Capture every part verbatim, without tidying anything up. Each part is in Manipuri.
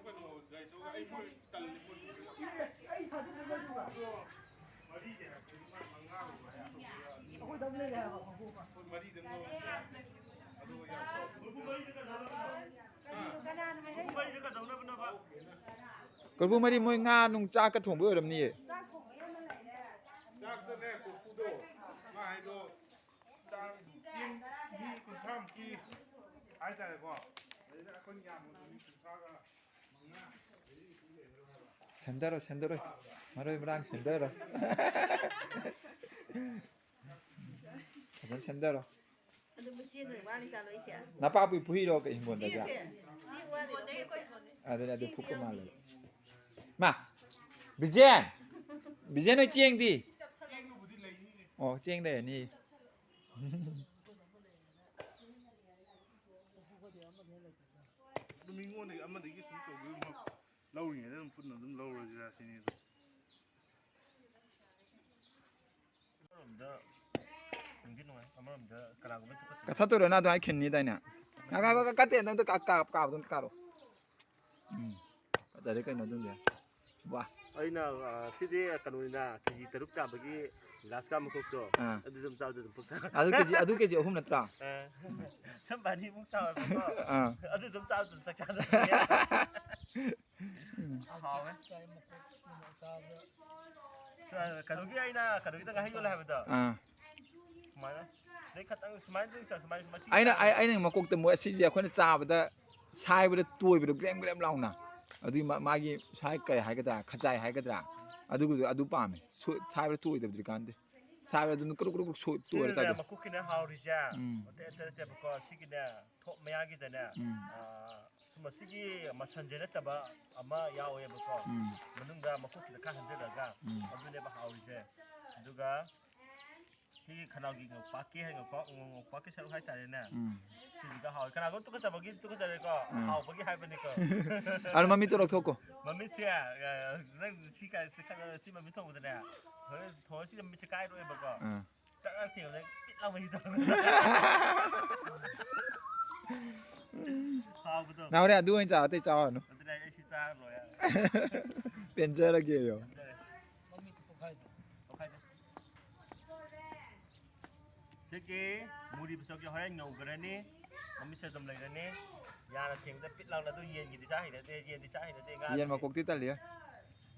ꯀꯩꯅꯣ ꯒꯥꯔꯤ ꯊꯧꯔꯒ ꯑꯩ ꯃꯣꯏ ꯇꯜꯂꯤ, ꯃꯣꯏ ꯑꯩ ꯊꯥꯖꯗꯦ ꯃꯣꯏꯗꯨꯒ꯫ ꯃꯔꯤꯗꯤ ꯍꯥꯏꯔꯛꯄꯅꯤ, ꯃꯥ ꯃꯉꯥꯒꯨꯝꯕ ꯍꯥꯏꯔꯛꯄꯅꯤꯗ꯫ ꯑꯩꯈꯣꯏꯗ ꯑꯃ ꯂꯩꯔꯦ ꯍꯥꯏꯕ ꯈꯣꯡꯎꯞ ꯑꯃ꯫ ꯑꯩꯈꯣꯏ ꯃꯔꯤꯗ ꯉꯧꯔꯁꯦ꯫ ꯑꯗꯨꯒ ꯌꯥꯝ ꯆꯥꯎ-, ꯀꯣꯔꯐꯨ ꯃꯔꯤꯗ ꯀꯩꯗꯧꯅꯕꯅꯣꯕ? ꯀꯣꯔꯐꯨ ꯃꯔꯤ ꯃꯣꯏ ꯉꯥ ꯅꯨꯡ ꯆꯥꯛꯀ ꯊꯣꯡꯕ ꯑꯣꯏꯔꯝꯅꯤꯌꯦ꯫ ꯆꯥꯛꯇꯅꯦ ꯀꯣꯔꯐꯨꯗꯣ꯫ ꯃꯥ ꯍꯥꯏꯗꯣ ꯆꯥꯛ ꯆꯦꯡ ꯃꯤ ꯀꯨꯟꯊ꯭ꯔꯥꯃꯨꯛꯀꯤ ꯍꯥꯏꯇꯥꯔꯦꯀꯣ꯫ ꯑꯗꯩꯗ ꯑꯩꯈꯣꯏꯅ ꯌꯥꯝꯕꯗ ꯃꯤ ꯀꯨꯟꯊ꯭ꯔꯥꯒ ꯃꯉꯥ꯫ ꯁꯦꯝꯗꯔꯣ, ꯁꯦꯝꯗꯔꯣ꯫ ꯃꯔꯣꯏ ꯃꯔꯥꯡ ꯁꯦꯝꯗꯔꯣ꯫ ꯐꯖꯅ ꯁꯦꯝꯗꯔꯣ꯫ ꯑꯗꯨ ꯃꯆꯦꯗꯨꯅ ꯋꯥꯅꯤ ꯆꯥꯂꯣꯏꯁꯦ꯫ ꯅꯄꯥꯛꯄꯤ ꯐꯨꯏꯔꯣ ꯀꯩ ꯍꯤꯡꯒꯣꯜꯗ ꯁꯤꯁꯦ? ꯍꯧꯖꯤꯛ? ꯁꯤ ꯋꯥꯅꯤ꯫ ꯑꯗꯨꯅꯦ ꯑꯗꯨ ꯐꯨꯛꯄ ꯃꯥꯜꯂꯦ꯫ ꯃꯥ, ꯕꯤꯖꯦꯟ! ꯕꯤꯖꯦꯟ ꯍꯣꯏ ꯆꯦꯡꯗꯤ? ꯑꯣ, ꯆꯦꯡ ꯂꯩꯔꯅꯤ꯫ ꯑꯗꯨ ꯃꯤꯉꯣꯟꯗꯒꯤ ꯑꯃꯗꯒꯤ ꯁꯨꯝ ꯇꯧꯕꯤꯔꯝꯃꯣ꯫ ꯂꯧꯔꯤꯉꯩꯗ ꯑꯗꯨꯝ ꯄꯨꯟꯅ ꯑꯗꯨꯝ ꯂꯧꯔꯁꯤꯔꯥ ꯁꯤꯅꯤ ꯑꯗꯣ꯫ ꯑꯃꯔꯣꯝꯗ ꯅꯨꯡꯗꯤ ꯅꯨꯡꯉꯥꯏ, ꯑꯃꯔꯣꯝꯗ ꯀꯅꯥꯒꯨꯝꯕ ꯇꯨꯀꯠꯆꯩ꯫ ꯀꯠꯊꯠꯇꯣꯏꯔꯣ? ꯅꯪ ꯑꯗꯨꯃꯥꯏꯅ ꯈꯤꯟꯅꯤꯗꯥꯏꯅꯦ? ꯉꯥꯏꯈꯣ, ꯉꯥꯏꯈꯣ, ꯀꯠꯇꯦ, ꯅꯪ ꯑꯗꯨ ꯀꯥ-, ꯀꯥꯞ-, ꯀꯥꯞꯄꯗꯣ ꯑꯝꯇ ꯀꯥꯔꯣ꯫ ꯎꯝ꯫ ꯐꯖꯔꯦ ꯀꯩꯅꯣ ꯑꯗꯨꯝꯗꯤ꯫ ꯋꯥ꯫ ꯑꯩꯅ, ꯑ, ꯁꯤꯗꯤ ꯀꯩꯅꯣꯅꯤꯅ, ꯀꯦ ꯖꯤ ꯇꯔꯨꯛ ꯇꯥꯕꯒꯤ ꯒ꯭ꯂꯥꯁ ꯀꯥꯞ ꯃꯀꯣꯛꯇꯣ, ꯑꯥ꯫ ꯑꯗꯨ ꯑꯗꯨꯝ ꯆꯥꯕꯗ ꯑꯗꯨꯝ ꯄꯨꯛ ꯊꯟ-, ꯑꯗꯨ ꯀꯦ ꯖꯤ, ꯑꯗꯨ ꯀꯦ ꯖꯤ ꯑꯍꯨꯝ ꯅꯠꯇ꯭ꯔꯥ? ꯑ꯫ ꯁꯝ ꯐꯥꯅꯤꯃꯨꯛ ꯆꯥꯎꯋꯦꯕꯀꯣ꯫ ꯑꯥ꯫ ꯑꯗꯨ ꯑꯗꯨꯝ ꯆꯥꯕꯗ ꯑꯗꯨꯝ ꯆꯥꯛ ꯆꯥꯗꯕꯅꯦ꯫ ꯍꯥꯎꯋꯦ꯫ ꯀꯩꯅꯣꯒꯤ ꯑꯩꯅ ꯀꯩꯅꯣꯒꯤꯗ ꯉꯥꯍꯩ ꯌꯣꯜꯂꯦ ꯍꯥꯏꯕꯗꯣ꯫ ꯑꯥ꯫ ꯁꯨꯃꯥꯏꯅ꯫ ꯑꯗꯩ ꯈꯇꯪ ꯁꯨꯃꯥꯏꯅ ꯑꯗꯨꯝ ꯁꯨꯃꯥꯏꯅ ꯃꯆꯤꯟ ꯑꯩꯅ, ꯑꯩ, ꯑꯩꯅ ꯃꯀꯣꯛꯇ ꯃꯣꯏ ꯑꯁꯤꯁꯦ ꯑꯩꯈꯣꯏꯅ ꯆꯥꯕꯗ ꯁꯥꯏꯕꯗ ꯇꯣꯏꯕꯗꯣ ꯒ꯭ꯔꯦꯝ ꯒ꯭ꯔꯦꯝ ꯂꯥꯎꯅ꯫ ꯑꯗꯨꯒꯤ ꯃꯥ-, ꯃꯥꯒꯤ ꯁꯥꯏ ꯀꯩ ꯍꯥꯏꯒꯗ꯭ꯔꯥ, ꯈꯖꯥꯏ ꯍꯥꯏꯒꯗ꯭ꯔꯥ, ꯑꯗꯨꯒꯤꯗꯣ ꯑꯗꯨ ꯄꯥꯝꯃꯦ꯫ ꯁꯣꯏ-, ꯁꯥꯏꯕꯗ ꯇꯣꯏꯗꯕꯗꯤ ꯀꯥꯟꯗꯦ꯫ ꯁꯥꯏꯕꯗ ꯑꯗꯨꯝ ꯀ꯭ꯔꯨꯛ ꯀ꯭ꯔꯨꯛ ꯀ꯭ꯔꯨꯛ ꯁꯣꯏ-, ꯇꯣꯏꯔ ꯁꯤꯅꯅꯦ ꯆꯥꯏꯗꯣ꯫ ꯃꯀꯣꯛꯀꯤꯅꯦ ꯍꯥꯎꯔꯤꯁꯦ꯫ ꯎꯝ꯫ ꯑꯇꯩ, ꯑꯇꯩ ꯅꯠꯇꯦꯕꯀꯣ꯫ ꯁꯤꯒꯤꯅꯦ ꯊꯣꯛ ꯃꯌꯥꯒꯤꯗꯅꯦ, ꯎꯝ꯫ ꯑꯥ, ꯁꯨꯝ ꯃꯁꯤꯒꯤ ꯃꯁꯟꯁꯦ ꯅꯠꯇꯕ ꯑꯃ ꯌꯥꯎꯋꯦꯕꯀꯣ꯫ ꯎꯝ꯫ ꯃꯅꯨꯡꯗ ꯃꯀꯣꯛꯁꯤꯗ ꯈꯔ ꯍꯟꯖꯤꯜꯂꯒ, ꯎꯝ꯫ ꯑꯗꯨꯅꯦꯕ ꯍꯥꯎꯔꯤꯁꯦ꯫ ꯑꯗꯨꯒ ꯁꯤꯒꯤ ꯈꯅꯥꯎꯒꯤ ꯉꯧꯄꯥꯛꯀꯤ ꯍꯥꯏ, ꯉꯧꯄꯥꯛ, ꯉꯧꯄꯥꯛꯀꯤ ꯁꯔꯨꯛ ꯍꯥꯏꯇꯥꯔꯦꯅꯦ꯫ ꯎꯝ꯫ ꯁꯤꯁꯤꯒ ꯍꯥꯎꯋꯦ꯫ ꯀꯅꯥꯒꯨꯝꯕ ꯇꯨꯀꯠꯆꯕꯒꯤ ꯇꯨꯀꯠꯆꯔꯦꯀꯣ꯫ ꯎꯝ꯫ ꯍꯥꯎꯕꯒꯤ ꯍꯥꯏꯕꯅꯤꯀꯣ꯫ ꯑꯗꯣ ꯃꯃꯤꯠꯇꯣ ꯂꯧꯊꯣꯛꯀꯣ꯫ ꯃꯃꯤꯠꯁꯦ, ꯑ, ꯅꯪ ꯁꯤ ꯀꯥꯏ-, ꯁꯤ ꯈꯪꯉꯒ ꯁꯤ ꯃꯃꯤꯠ ꯊꯣꯡꯕꯗꯅꯦ, ꯍꯣꯔꯦꯟ ꯊꯣꯡꯉ ꯁꯤꯗ ꯃꯃꯤꯠꯁꯦ ꯀꯥꯏꯔꯣꯏꯕꯀꯣ꯫ ꯑꯥ꯫ ꯇꯛ ꯇꯛ ꯊꯦꯡꯕꯗ ꯄꯤꯠ ꯂꯥꯎꯕ ꯍꯤꯗꯥꯛ꯫ ꯍꯥꯎꯕꯗꯣ꯫ ꯅꯪ ꯍꯣꯔꯦꯟ ꯑꯗꯨ ꯑꯣꯏꯅ ꯆꯥꯔꯣ, ꯑꯇꯩ ꯆꯥꯎ ꯍꯥꯏꯔꯅꯨ꯫ ꯑꯩ ꯁꯤ ꯆꯥꯔ ꯂꯣꯏꯔꯦ꯫ ꯄꯦꯟꯖꯔꯒꯦꯌꯣ꯫ ꯄꯦꯟꯖꯔꯦ꯫ ꯃꯃꯤꯠꯇꯨ ꯄꯣꯛꯈꯥꯏꯗ꯭ꯔꯣ? ꯄꯣꯛꯈꯥꯏꯗꯦ꯫ ꯍꯧꯖꯤꯛꯀꯤ ꯃꯨꯔꯤ ꯄꯤꯁꯛꯁꯦ ꯍꯣꯔꯦꯟ ꯉꯧꯈ꯭ꯔꯅꯤ꯫ ꯃꯃꯤꯠꯁꯦ ꯑꯗꯨꯝ ꯂꯩꯔꯅꯤ꯫ ꯌꯥꯅ ꯊꯦꯡꯕꯗ ꯄꯤꯠ ꯂꯥꯎꯅ ꯑꯗꯨ ꯌꯦꯟꯒꯤꯗꯤ ꯆꯥ ꯍꯩꯅꯗꯦ, ꯌꯦꯟꯗꯤ ꯆꯥ ꯍꯩꯅꯗꯦ, ꯉꯥ ꯌꯦꯟ ꯃꯀꯣꯛꯇꯤ ꯇꯜꯂꯤ꯫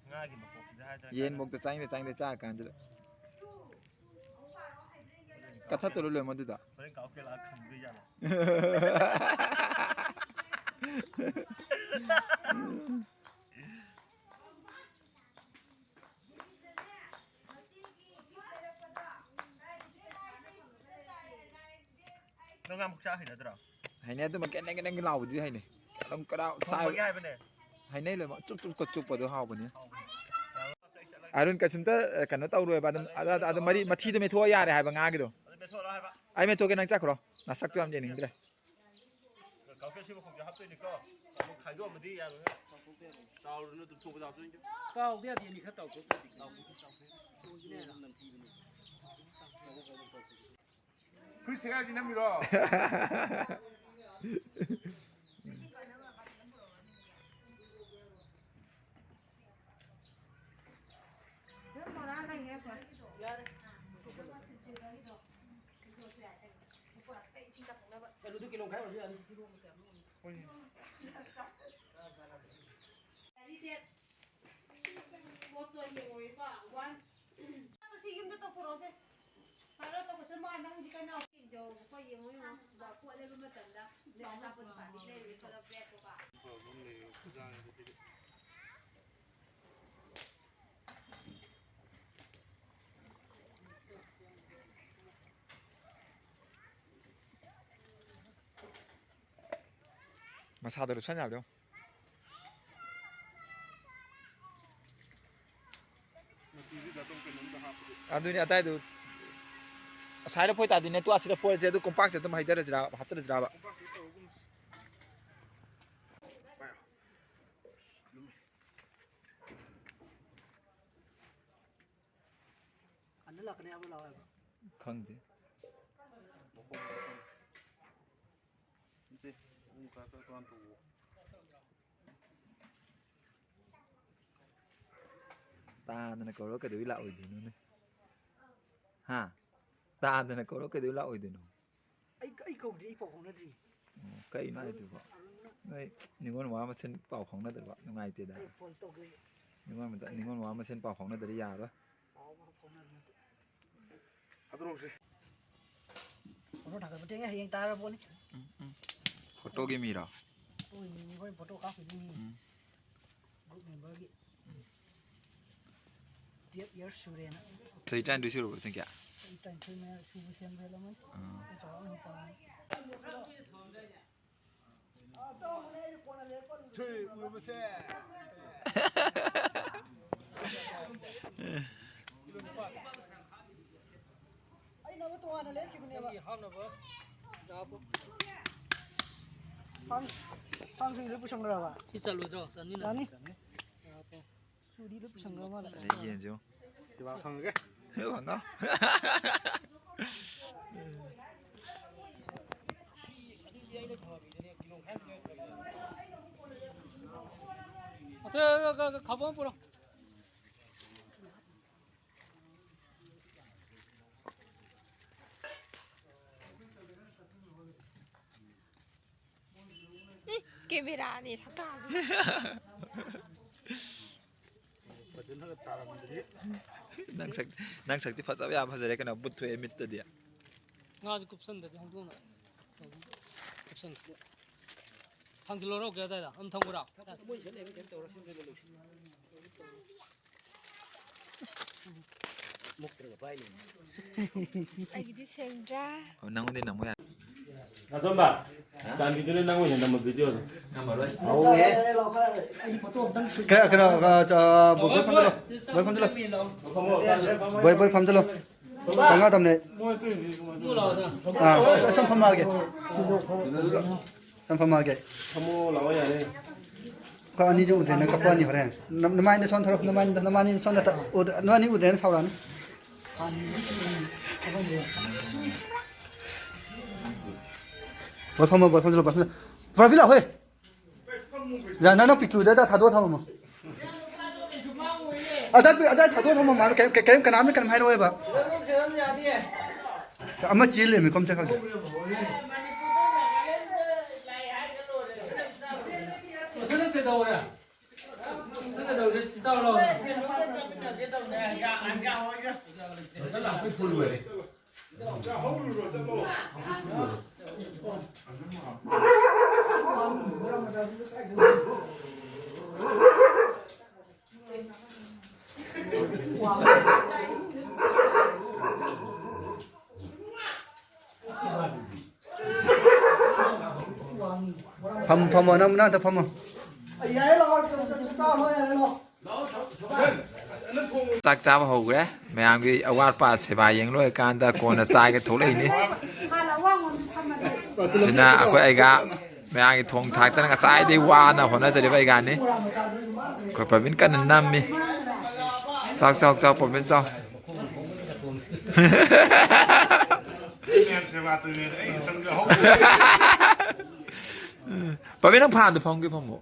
ꯉꯥꯒꯤ ꯃꯀꯣꯛꯁꯤꯗ ꯍꯥꯏꯗ꯭ꯔꯥ ꯌꯦꯟ ꯀꯥꯏꯗ? ꯃꯀꯣꯛꯇ ꯆꯥꯅꯤꯡꯗꯦ, ꯆꯥꯅꯤꯡꯗꯦ ꯆꯥ ꯀꯥꯟꯁꯤꯗ꯫ ꯀꯠꯊꯠꯇꯣꯏꯔꯣ ꯂꯣꯏꯃꯛ ꯑꯗꯨꯗ? ꯍꯣꯔꯦꯟ ꯀꯥꯎ ꯀꯦꯂꯥ ꯈꯪꯗꯣꯏ ꯖꯥꯠꯂꯣ? ꯅꯪ ꯉꯥ ꯃꯨꯛ ꯆꯥ ꯍꯩꯅꯗ꯭ꯔꯣ? ꯍꯩꯅꯩ, ꯑꯗꯨꯃ ꯀꯦꯅꯦꯡ ꯀꯦꯅꯦꯡ ꯂꯥꯎꯕꯗꯨꯗꯤ ꯍꯩꯅꯩ꯫ ꯑꯗꯨꯝ ꯀꯔꯥꯎ ꯁꯥꯏ-, ꯊꯣꯡꯕꯒꯤ ꯍꯥꯏꯕꯅꯦ꯫ ꯍꯩꯅꯩ ꯂꯣꯏꯃꯛ꯫ ꯆꯨꯞ ꯆꯨꯞ ꯀ ꯆꯨꯞꯄꯗꯣ ꯍꯥꯎꯕꯅꯤ꯫ ꯍꯥꯎꯕꯅꯦ꯫ ꯑꯔꯨꯟ, ꯀꯩꯁꯨꯝꯇ, ꯑ, ꯀꯩꯅꯣ ꯇꯧꯔꯣꯏꯕ꯫ ꯑꯗꯨꯝ ꯑꯗ, ꯑꯗ, ꯑꯗꯨꯝ ꯃꯔꯤ, ꯃꯊꯤꯗꯣ ꯃꯦꯠꯊꯣꯛꯑ ꯌꯥꯔꯦ ꯍꯥꯏꯕ ꯉꯥꯒꯤꯗꯣ꯫ ꯑꯗꯨ ꯃꯦꯠꯊꯣꯛꯑꯣ ꯍꯥꯏꯕ꯫ ꯑꯩ ꯃꯦꯠꯊꯣꯛꯀꯦ, ꯅꯪ ꯆꯠꯈ꯭ꯔꯣ꯫ ꯅꯁꯛꯇꯣ ꯌꯥꯝ ꯌꯦꯡꯅꯤꯡꯗ꯭ꯔꯦ꯫ ꯀꯥꯎ ꯀꯦ ꯁꯤ ꯃꯈꯣꯡꯁꯦ ꯍꯥꯞꯇꯣꯏꯅꯤꯀꯣ꯫ ꯑꯃꯨꯛ ꯈꯥꯏꯗꯣꯛꯑꯝꯃꯗꯤ ꯌꯥꯔꯣꯏꯍꯦ꯫ ꯆꯥꯎꯔꯗꯨꯅ ꯑꯗꯨꯝ ꯊꯣꯛꯄꯗ ꯍꯥꯞꯇꯣꯏꯅꯤ꯫ ꯀꯥꯎꯗꯦ, ꯑꯗꯨꯗꯤ ꯈꯔ ꯇꯧꯊꯣꯛꯇ꯭ꯔꯗꯤ꯫ ꯐꯨꯔꯤꯠ ꯁꯦꯒꯥꯏꯕꯗꯤ ꯅꯝꯃꯤꯔꯣ? ꯀꯩꯅꯣꯗꯨ ꯀꯤꯂꯣ ꯃꯈꯥꯏ ꯑꯣꯏꯔꯁꯨ ꯌꯥꯅꯤ꯫ ꯄꯣꯠꯇꯣ ꯌꯦꯡꯉꯣꯏꯀꯣ꯫ ꯋꯥꯟ꯫ ꯁꯤ ꯌꯨꯝꯗ ꯇꯧꯊꯣꯔꯛꯑꯣꯁꯦ꯫ ꯐꯔꯣ, ꯇꯧꯕꯁꯨ ꯃꯥ ꯅꯪꯗꯤ ꯀꯩꯅꯣ꯫ ꯌꯦꯡꯉꯣ, ꯌꯦꯡꯉꯣ꯫ ꯄꯣꯠ ꯂꯩꯕ ꯃꯇꯝꯗ ꯑꯆꯥꯄꯣꯠ ꯗꯨꯀꯥꯟꯗꯒꯤ ꯂꯩꯔꯨꯒꯦ ꯈꯜꯂꯣ, ꯕꯦꯒꯇꯣꯀꯣ꯫ ꯃꯁꯥꯗ ꯂꯨꯞꯁꯟ ꯌꯥꯕꯗꯣ꯫ ꯑꯗꯨꯅꯤ ꯑꯗꯥꯏꯗꯨ꯫ ꯑꯁꯥꯏꯗ ꯐꯣꯏ ꯇꯥꯗꯣꯏꯅꯦ, ꯇꯣ ꯑꯁꯤꯗ ꯐꯣꯏꯔꯁꯦ, ꯑꯗꯨ ꯀꯣꯝꯄꯥꯛꯁꯦ ꯑꯗꯨꯝ ꯍꯩꯊꯔꯁꯤꯔꯥ, ꯍꯥꯞꯆꯤꯜꯂꯁꯤꯔꯥꯕ? ꯈꯪꯗꯦ꯫ ꯅꯠꯇꯦ, ꯎ ꯈꯔ ꯈꯔ ꯇꯣꯉꯥꯟ ꯇꯧꯋꯣ꯫ ꯇꯥꯗꯅ ꯀꯧꯔ ꯀꯩꯗꯧꯕꯩ ꯂꯥꯛꯑꯣꯏꯗꯣꯏꯅꯣꯅꯦ? ꯍꯥ? ꯇꯥꯗꯅ ꯀꯧꯔ ꯀꯩꯗꯧꯕꯩ ꯂꯥꯛꯑꯣꯏꯗꯣꯏꯅꯣ? ꯑꯩ, ꯑꯩ ꯀꯧꯗ꯭ꯔꯤ, ꯑꯩ ꯄꯥꯎ ꯐꯥꯎꯅꯗ꯭ꯔꯤ꯫ ꯑꯣ, ꯀꯩꯅꯣ ꯍꯥꯏꯁꯤꯕꯣ? ꯅꯣꯏ ꯅꯤꯉꯣꯜ ꯃꯋꯥ ꯃꯁꯦꯟ ꯄꯥꯎ ꯐꯥꯎꯅꯗ꯭ꯔꯕ? ꯅꯨꯡꯉꯥꯏꯇꯦꯗ꯫ ꯑꯩ ꯐꯣꯟ ꯇꯧꯒꯦ꯫ ꯅꯤꯉꯣꯜ ꯃꯆꯥ, ꯅꯤꯉꯣꯜ ꯃꯋꯥ ꯃꯁꯦꯟ ꯄꯥꯎ ꯐꯥꯎꯅꯗ꯭ꯔꯗꯤ ꯌꯥꯔꯣꯏ꯫ ꯄꯥꯎ ꯑꯃ ꯐꯥꯎꯅꯗ꯭ꯔꯗꯤ꯫ ꯊꯥꯗꯣꯔꯛꯁꯤ꯫ ꯐꯣꯇꯣ ꯊꯥꯒꯠꯄ ꯊꯦꯡꯉꯦ, ꯍꯌꯦꯡ ꯇꯥꯔꯕꯣꯅꯤ꯫ ꯎꯝ, ꯎꯝ꯫ ꯐꯣꯇꯣꯒꯤ ꯃꯤꯔꯣ? ꯐꯣꯇꯣꯒꯤ ꯃꯤꯅꯤ, ꯑꯩꯈꯣꯏ ꯐꯣꯇꯣ ꯀꯥꯞꯈꯤꯗꯣꯏ ꯃꯤ꯫ ꯎꯝ꯫ ꯒ꯭ꯔꯨꯞ ꯃꯦꯝꯕꯔꯒꯤ꯫ ꯇꯨꯌꯦꯜꯞ ꯌꯔꯁ ꯁꯨꯔꯦꯅ꯫ ꯆꯍꯤ ꯇꯔꯥꯅꯤꯊꯣꯏ ꯁꯨꯔꯕꯣ, ꯁꯤꯡ ꯀꯌꯥ? ꯆꯍꯤ ꯇꯔꯥꯅꯤꯊꯣꯏ ꯃꯌꯥ ꯁꯨꯕ ꯁꯦꯝꯕ ꯍꯦꯜꯂꯝꯃꯅꯤ꯫ ꯑꯥ꯫ ꯑꯩ ꯆꯥꯎꯔꯥꯛꯅ ꯅꯤꯄꯥꯟ꯫ ꯁꯤ ꯎꯔꯕꯁꯦ꯫ ꯑꯩꯅ ꯑꯃ ꯇꯣꯉꯥꯟꯅ ꯂꯦꯞꯈꯤꯕꯅꯦꯕ꯫ ꯅꯪꯒꯤ ꯍꯥꯞꯅꯕ ꯂꯥꯛꯄ꯫ ꯊꯥꯡ-, ꯊꯥꯡꯁꯨ ꯂꯣꯏ ꯄꯨꯁꯟꯈ꯭ꯔꯕ? ꯁꯤ ꯆꯠꯂꯣꯏꯗ꯭ꯔꯣ? ꯆꯠꯅꯤꯅ꯫ ꯌꯥꯅꯤ꯫ ꯂꯥꯛꯄ꯫ ꯆꯨꯔꯤ ꯂꯣꯏ ꯄꯨꯁꯟꯈ꯭ꯔ ꯃꯥꯜꯂꯦ꯫ ꯆꯠꯂꯦ, ꯌꯦꯟꯁꯦ ꯌꯦꯡꯉꯣ꯫ ꯁꯤꯕꯥ ꯐꯪꯉꯒꯦ꯫ ꯁꯤꯕꯥ ꯐꯪꯉꯣ꯫ ꯑꯇꯩ, ꯈꯕ ꯑꯃ ꯄꯨꯔꯛꯑꯣ꯫ ꯎꯝ, ꯀꯦꯃꯦꯔꯥꯅꯦ ꯁꯛꯇꯥꯁꯦ꯫ ꯐꯖꯅꯒ ꯇꯥꯔꯝꯗ꯭ꯔꯤ꯫ ꯅꯪ ꯁꯛ-, ꯅꯪ ꯁꯛꯇꯤ ꯐꯖꯕ ꯌꯥꯝ ꯐꯖꯔꯦ ꯀꯩꯅꯣ, ꯕꯨꯠ ꯊꯣꯛꯑꯦ ꯃꯤꯠꯇꯗꯤ꯫ ꯉꯥꯁꯦ ꯀꯨꯞꯁꯟꯗꯗꯤ ꯍꯧꯗꯣꯡꯅ ꯇꯧꯕꯅꯤ꯫ ꯀꯨꯞꯁꯟꯗꯗꯤ꯫ ꯊꯥꯡꯖꯤꯜꯂꯣꯔꯣ ꯀꯩ ꯑꯗꯥꯏꯗ? ꯑꯗꯨꯝ ꯊꯝꯈ꯭ꯔꯣ? ꯃꯣꯏ ꯁꯤꯗ ꯂꯩꯕ ꯀꯩꯝ ꯇꯧꯔꯣ, ꯁꯤꯗ ꯂꯩꯕ ꯂꯣꯏꯁꯤꯜꯂꯣ꯫ ꯃꯨꯛꯇ꯭ꯔꯒ ꯄꯥꯏ ꯂꯩ꯫ ꯑꯩꯒꯤꯗꯤ ꯁꯦꯡꯗ꯭ꯔꯦ꯫ ꯑꯣ, ꯅꯪꯉꯣꯟꯗ ꯅꯝꯃꯨ ꯌꯥꯔꯦ꯫ ꯑꯗꯣꯝꯕ, ꯆꯥꯟꯕꯤꯗꯨꯅ ꯅꯪ ꯑꯣꯏꯅ ꯅꯝꯃꯣ ꯚꯤꯗꯤꯑꯣꯗꯣ꯫ ꯅꯝꯃꯔꯣꯏ꯫ ꯀꯩꯅꯣ, ꯀꯩꯅꯣ, ꯑ, ꯆ-, ꯕꯣꯏ ꯐꯝꯖꯜꯂꯣ꯫ ꯕꯣꯏ ꯐꯝꯖꯜꯂꯣ꯫ ꯕꯣꯏ, ꯕꯣꯏ ꯐꯝꯖꯜꯂꯣ꯫ ꯆꯪꯉꯛꯑꯗꯝꯅꯦ꯫ ꯑꯥ, ꯑꯁꯣꯝ ꯐꯝꯃꯛꯑꯒꯦ꯫ ꯁꯨꯝ ꯐꯝꯃꯛꯑꯒꯦ꯫ ꯐꯝꯃꯣ ꯂꯥꯛꯑꯣ ꯌꯥꯔꯦ꯫ ꯑꯩꯈꯣꯏ ꯑꯅꯤꯁꯨ ꯎꯗ꯭ꯔꯦꯅ ꯀꯞꯄꯛꯑꯅꯤ ꯍꯣꯔꯦꯟ꯫ ꯅ-, ꯅꯃꯥꯏꯅ ꯁꯣꯟꯊꯔꯣ, ꯅꯃꯥꯏꯅ, ꯅꯃꯥꯏꯅ ꯁꯣꯟꯗ ꯇ-, ꯎꯗ-, ꯅꯣꯏ ꯑꯅꯤ ꯎꯗ꯭ꯔꯦꯅ ꯁꯥꯎꯔꯛꯑꯅꯤ꯫ ꯕꯣꯏ ꯐꯝꯃꯣ, ꯕꯣꯏ ꯐꯝꯖꯤꯜꯂꯣ, ꯕꯣꯏ ꯐꯝꯖꯤꯜꯂꯣ꯫ ꯄ꯭ꯔꯕꯤꯂꯥ ꯍꯣꯏ꯫ ꯌꯥ, ꯅꯪꯅ ꯄꯤꯛꯇ꯭ꯔꯨꯗ ꯊꯥꯗꯣꯛꯑ ꯊꯝꯃꯝꯃꯣ꯫ ꯑꯗꯥꯏ, ꯑꯗꯥꯏ ꯊꯥꯗꯣꯛꯑ ꯊꯝꯃꯣ ꯃꯥ꯫ ꯀꯩꯝ, ꯀꯩꯝ, ꯀꯅꯥꯝꯇ ꯀꯩꯅꯣꯝ ꯍꯥꯏꯔꯛꯑꯣꯏꯕ꯫ ꯑꯃ ꯆꯦꯜꯂꯦꯃꯤ, ꯀꯣꯝ ꯆꯠꯈ꯭ꯔꯒꯦ꯫ ꯐꯝ, ꯐꯝꯃꯣ, ꯅꯪ ꯃꯅꯥꯛꯇ ꯐꯝꯃꯣ꯫ ꯆꯥꯛ ꯆꯥꯕ ꯍꯧꯈ꯭ꯔꯦ꯫ ꯃꯌꯥꯝꯒꯤ ꯑꯋꯥꯠ ꯑꯄꯥ ꯁꯦꯕꯥ ꯌꯦꯡ ꯂꯣꯏꯔꯀꯥꯟꯗ ꯀꯣꯟꯅ ꯆꯥꯒꯦ ꯊꯣꯛꯂꯛꯏꯅꯤ꯫ ꯁꯤꯅ ꯑꯩꯈꯣꯏ ꯑꯩꯒꯥ ꯃꯌꯥꯝꯒꯤ ꯊꯣꯡ ꯊꯥꯛꯇꯅ ꯉꯁꯥꯏꯗꯩ ꯋꯥꯅ ꯍꯣꯠꯅꯖꯔꯤꯕ ꯑꯩꯒꯥꯅꯤ꯫ ꯑꯩꯈꯣꯏ ꯄ꯭ꯔꯕꯤꯟ ꯀꯟꯅ ꯅꯝꯃꯤ꯫ ꯆꯥꯎ, ꯆꯥꯎ, ꯆꯥꯎ, ꯄ꯭ꯔꯕꯤꯟ ꯆꯥꯎ꯫ ꯑꯩ ꯃꯌꯥꯝ ꯁꯦꯕꯥ ꯇꯧꯔꯤꯉꯩꯗ ꯑꯩ ꯁꯔꯨꯛ ꯌꯥꯎꯍꯧꯗ꯭ꯔꯦ꯫ ꯄ꯭ꯔꯕꯤꯟ, ꯅꯪ ꯐꯥꯟꯗ ꯐꯝꯒꯦ ꯐꯝꯃꯣ꯫